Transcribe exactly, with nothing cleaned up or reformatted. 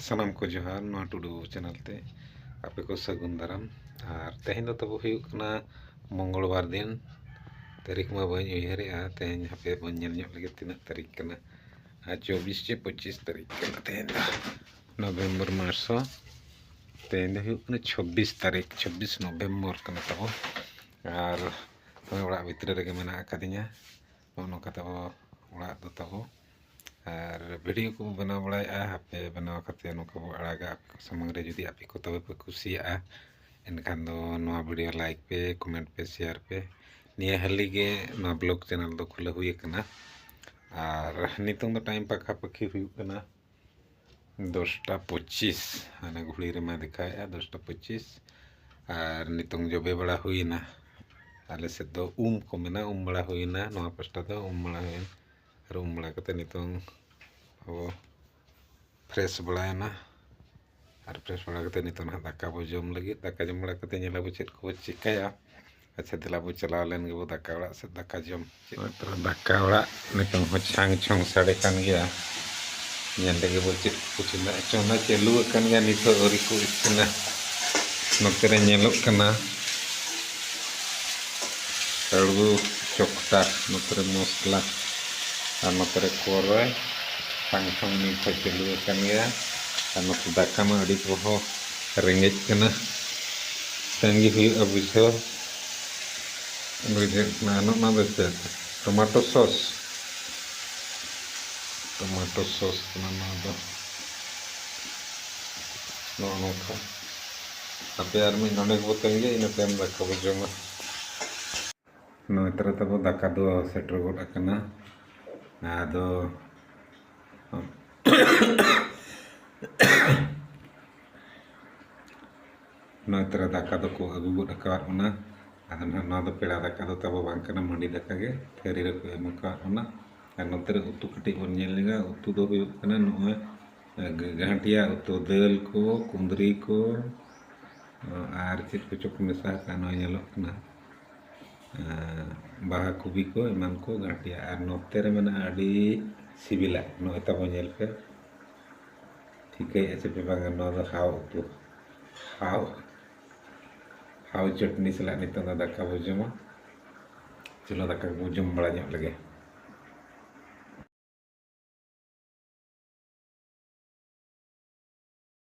ᱥᱟᱱᱟᱢ ᱠᱚ ᱡᱚᱦᱟᱨ, ᱱᱚᱣᱟ ᱴᱩᱰᱩ ᱵᱟᱹᱵᱩ ᱪᱮᱱᱮᱞ ᱛᱮ ᱟᱯᱮ ᱠᱚ ᱥᱟᱹᱜᱩᱱ ᱫᱟᱨᱟᱢ᱾ ᱟᱨ ᱛᱮᱦᱮᱧ ᱫᱚ ᱛᱟᱵᱚ ᱦᱩᱭᱩᱜ ᱠᱟᱱᱟ ᱢᱚᱝᱜᱚᱞ ᱵᱟᱨ ᱫᱤᱱ, ᱛᱟᱹᱨᱤᱠᱷ ᱢᱟ ᱵᱟᱹᱧ ᱩᱭᱦᱟᱹᱨᱮᱜᱼᱟ᱾ ᱛᱮᱦᱮᱧ ᱦᱟᱯᱮ ᱵᱚᱱ ᱧᱮᱞ ᱧᱚᱜ ᱞᱮᱜᱮ ᱛᱤᱱᱟᱹᱜ ᱛᱟᱹᱨᱤᱠᱷ ᱠᱟᱱᱟ᱾ ᱟᱨ ᱪᱚᱵᱵᱤᱥ ᱪᱮ ᱯᱚᱸᱪᱤᱥ ᱛᱟᱹᱨᱤᱠᱷ ᱠᱟᱱᱟ ᱛᱮᱦᱮᱧ ᱫᱚ, ᱱᱚᱵᱷᱮᱢᱵᱚᱨ ᱢᱟᱥ ᱦᱚᱸ᱾ ᱛᱮᱦᱮᱧ ᱫᱚ ᱦᱩᱭᱩᱜ ᱠᱟᱱᱟ ᱪᱷᱚᱵᱵᱤᱥ ᱛᱟᱹᱨᱤᱠᱷ, ᱪᱷᱚᱵᱵᱤᱥ ᱱᱚᱵᱷᱮᱢᱵᱚᱨ ᱠᱟᱱᱟ ᱛᱟᱵᱚ᱾ ᱟᱨ ᱱᱚᱜᱼᱚᱭ ᱚᱲᱟᱜ ᱵᱷᱤᱛᱨᱤ ᱨᱮᱜᱮ ᱢᱮᱱᱟᱜ ᱟᱠᱟᱫᱤᱧᱟ᱾ ᱱᱚᱜᱼᱚ ᱱᱚᱝᱠᱟ ᱛᱟᱵᱚ ᱚᱲᱟᱜ ᱫᱚ ᱛᱟᱵᱚ᱾ ᱟᱨ ᱵᱷᱤᱰᱤᱭᱳ ᱠᱚ ᱵᱮᱱᱟᱣ ᱵᱟᱲᱟᱭᱮᱫᱼᱟ, ᱦᱟᱯᱮ ᱵᱮᱱᱟᱣ ᱠᱟᱛᱮ ᱱᱚᱝᱠᱟ ᱵᱚ ᱟᱲᱟᱜᱟ ᱟᱯᱮ ᱠᱚ ᱥᱟᱢᱟᱝ ᱨᱮ᱾ ᱡᱩᱫᱤ ᱟᱯᱮ ᱠᱚ ᱛᱚᱵᱮ ᱯᱮ ᱠᱩᱥᱤᱭᱟᱜᱼᱟ, ᱮᱱᱠᱷᱟᱱ ᱫᱚ ᱱᱚᱣᱟ ᱵᱷᱤᱰᱤᱭᱳ ᱞᱟᱭᱤᱠ ᱯᱮ, ᱠᱚᱢᱮᱱᱴ ᱯᱮ, ᱥᱮᱭᱟᱨ ᱯᱮ᱾ ᱱᱤᱭᱟᱹ ᱦᱟᱹᱞᱤ ᱜᱮ ᱱᱚᱣᱟ ᱵᱞᱚᱜ ᱪᱮᱱᱮᱞ ᱫᱚ ᱠᱷᱩᱞᱟᱹᱣ ᱦᱩᱭ ᱟᱠᱟᱱᱟ᱾ ᱟᱨ ᱱᱤᱛᱚᱝ ᱫᱚ ᱴᱟᱭᱤᱢ ᱯᱟᱠᱷᱟ ᱯᱟᱹᱠᱷᱤ ᱦᱩᱭᱩᱜ ᱠᱟᱱᱟ ᱫᱚᱥᱴᱟ ᱯᱚᱸᱪᱤᱥ, ᱦᱟᱱᱮ ᱜᱷᱩᱲᱤ ᱨᱮᱢᱟ ᱫᱮᱠᱷᱟᱣᱮᱫᱼᱟ ᱫᱚᱥᱴᱟ ᱯᱚᱸᱪᱤᱥ᱾ ᱟᱨ ᱱᱤᱛᱚᱝ ᱡᱚᱵᱮ ᱵᱟᱲᱟ ᱦᱩᱭᱮᱱᱟ᱾ ᱟᱞᱮ ᱥᱮᱫ ᱫᱚ ᱩᱢ ᱠᱚ ᱢᱮᱱᱟ, ᱩᱢ ᱵᱟᱲᱟ ᱦᱩᱭᱮᱱᱟ᱾ ᱱᱚᱣᱟ ᱯᱟᱥᱴᱟ ᱫᱚ ᱩᱢ ᱵᱟᱲᱟ ᱦᱩᱭᱮᱱᱟ᱾ ᱟᱨ ᱩᱢ ᱵᱟᱲᱟ ᱠᱟᱛᱮ ᱱᱤᱛᱚᱝ ᱟᱵᱚ ᱯᱷᱨᱮᱥ ᱵᱟᱲᱟᱭᱮᱱᱟ᱾ ᱟᱨ ᱯᱷᱨᱮᱥ ᱵᱟᱲᱟ ᱠᱟᱛᱮ ᱱᱤᱛᱚᱝ ᱦᱟᱸᱜ ᱫᱟᱠᱟ ᱵᱚ ᱡᱚᱢ ᱞᱟᱹᱜᱤᱫ᱾ ᱫᱟᱠᱟ ᱡᱚᱢ ᱵᱟᱲᱟ ᱠᱟᱛᱮ ᱧᱮᱞᱟᱵᱚ ᱪᱮᱫ ᱠᱚᱵᱚ ᱪᱤᱠᱟᱹᱭᱟ᱾ ᱟᱪᱪᱷᱟ, ᱫᱮᱞᱟ ᱵᱚ ᱪᱟᱞᱟᱣ ᱞᱮᱱ ᱜᱮᱵᱚ ᱫᱟᱠᱟ ᱚᱲᱟᱜ ᱥᱮᱫ ᱫᱟᱠᱟ ᱡᱚᱢ᱾ ᱪᱮᱫ ᱱᱚᱜᱼᱚᱭ ᱛᱚ ᱫᱟᱠᱟ ᱚᱲᱟᱜ ᱱᱤᱛᱚᱝ ᱦᱚᱸ ᱪᱷᱟᱝ ᱪᱷᱚᱝ ᱥᱟᱰᱮ ᱠᱟᱱ ᱜᱮᱭᱟ᱾ ᱧᱮᱞ ᱞᱮᱜᱮ ᱵᱚ ᱪᱮᱫ ᱠᱚ ᱪᱚᱸᱫᱟ, ᱪᱚᱸᱫᱟ ᱪᱟᱹᱞᱩ ᱟᱠᱟᱱ ᱜᱮᱭᱟ, ᱱᱤᱛᱚᱜ ᱟᱹᱣᱨᱤ ᱠᱚ ᱤᱥᱤᱱᱟ᱾ ᱱᱚᱛᱮ ᱨᱮ ᱧᱮᱞᱚᱜ ᱠᱟᱱᱟ ᱟᱹᱲᱩ ᱪᱚᱠᱴᱟ, ᱱᱚᱛᱮ ᱨᱮ ᱢᱚᱥᱞᱟ, ᱟᱨ ᱱᱚᱛᱮ ᱨᱮ ᱠᱚᱨᱟᱭ᱾ ᱪᱷᱟᱝ ᱪᱷᱚᱝ ᱱᱤᱛ ᱦᱚᱸ ᱪᱟᱹᱞᱩ ᱟᱠᱟᱱ ᱜᱮᱭᱟ᱾ ᱟᱨ ᱱᱚᱛᱮ ᱫᱟᱠᱟ ᱢᱟ ᱟᱹᱰᱤ ᱯᱚᱦᱚ ᱨᱮᱸᱜᱮᱡ ᱠᱟᱱᱟ, ᱛᱟᱺᱜᱤ ᱦᱩᱭᱩᱜᱼᱟ ᱵᱩᱡᱷᱟᱹᱣ᱾ ᱵᱩᱡᱷᱟᱹᱜ ᱠᱟᱱᱟ᱾ ᱱᱚᱜᱼᱚ ᱱᱚᱣᱟ ᱫᱚ ᱪᱮᱫ? ᱴᱚᱢᱟᱴᱳ ᱥᱚᱥ, ᱴᱚᱢᱟᱴᱳ ᱥᱚᱥ ᱠᱟᱱᱟ ᱱᱚᱣᱟ ᱫᱚ᱾ ᱱᱚᱜᱼᱚ ᱱᱚᱝᱠᱟ᱾ ᱦᱟᱯᱮ ᱟᱨ ᱢᱤᱫ ᱰᱚᱸᱰᱮᱠ ᱵᱚ ᱛᱟᱺᱜᱤᱭᱟ, ᱤᱱᱟᱹ ᱛᱟᱭᱚᱢ ᱫᱟᱠᱟ ᱵᱚ ᱡᱚᱢᱟ᱾ ᱱᱚᱜᱼᱚᱭ ᱛᱚᱨᱟ ᱛᱟᱵᱚ ᱫᱟᱠᱟ ᱫᱚ ᱥᱮᱴᱮᱨ ᱜᱚᱫ ᱟᱠᱟᱱᱟ᱾ ᱟᱫᱚ ᱱᱚᱜᱼᱚᱭ ᱛᱚᱨᱟ ᱫᱟᱠᱟ ᱫᱚᱠᱚ ᱟᱹᱜᱩ ᱜᱚᱫ ᱟᱠᱟᱫ ᱵᱚᱱᱟ᱾ ᱟᱫᱚ ᱱᱟᱦᱟᱜ ᱱᱚᱣᱟ ᱫᱚ ᱯᱮᱲᱟ ᱫᱟᱠᱟ ᱫᱚ ᱛᱟᱵᱚ ᱵᱟᱝ ᱠᱟᱱᱟ, ᱢᱟᱹᱰᱤ ᱫᱟᱠᱟ ᱜᱮ ᱛᱷᱟᱹᱨᱤ ᱨᱮᱠᱚ ᱮᱢ ᱟᱠᱟᱫ ᱵᱚᱱᱟ᱾ ᱟᱨ ᱱᱚᱛᱮ ᱨᱮ ᱩᱛᱩ ᱠᱟᱹᱴᱤᱡ ᱵᱚᱱ ᱧᱮᱞ ᱞᱮᱜᱟ᱾ ᱩᱛᱩ ᱫᱚ ᱦᱩᱭᱩᱜ ᱠᱟᱱᱟ ᱱᱚᱜᱼᱚᱭ ᱜᱟᱹ-, ᱜᱟᱹᱦᱟᱹᱴᱤᱭᱟ ᱩᱛᱩ, ᱫᱟᱹᱞ ᱠᱚ, ᱠᱩᱸᱫᱽᱨᱤ ᱠᱚ, ᱟᱨ ᱪᱮᱫ ᱠᱚᱪᱚ ᱠᱚ ᱢᱮᱥᱟ ᱟᱠᱟᱫ, ᱱᱚᱜᱼᱚᱭ ᱧᱮᱞᱚᱜ ᱠᱟᱱᱟ᱾ ᱟᱨ ᱵᱟᱦᱟ ᱠᱚᱵᱤ ᱠᱚ ᱮᱢᱟᱱ ᱠᱚ ᱜᱟᱹᱦᱟᱹᱴᱤᱭᱟ᱾ ᱟᱨ ᱱᱚᱛᱮ ᱨᱮ ᱢᱮᱱᱟᱜᱼᱟ ᱟᱹᱰᱤ ᱥᱤᱵᱤᱞᱟᱜ, ᱱᱚᱜᱼᱚᱭ ᱛᱟᱵᱚ ᱧᱮᱞ ᱯᱮ᱾ ᱴᱷᱤᱠᱟᱹᱭᱮᱫᱼᱟ ᱪᱮ ᱯᱮ ᱵᱟᱝᱟ, ᱱᱚᱣᱟ ᱫᱚ ᱦᱟᱣ ᱩᱛᱩ, ᱦᱟᱣ, ᱦᱟᱣ ᱪᱟᱹᱴᱱᱤ ᱥᱟᱞᱟᱜ ᱱᱤᱛᱚᱝ ᱫᱚ ᱫᱟᱠᱟ ᱵᱚ ᱡᱚᱢᱟ᱾ ᱪᱚᱞᱚ, ᱫᱟᱠᱟ ᱠᱚᱵᱚ ᱡᱚᱢ ᱵᱟᱲᱟ ᱧᱚᱜ ᱞᱮᱜᱮ᱾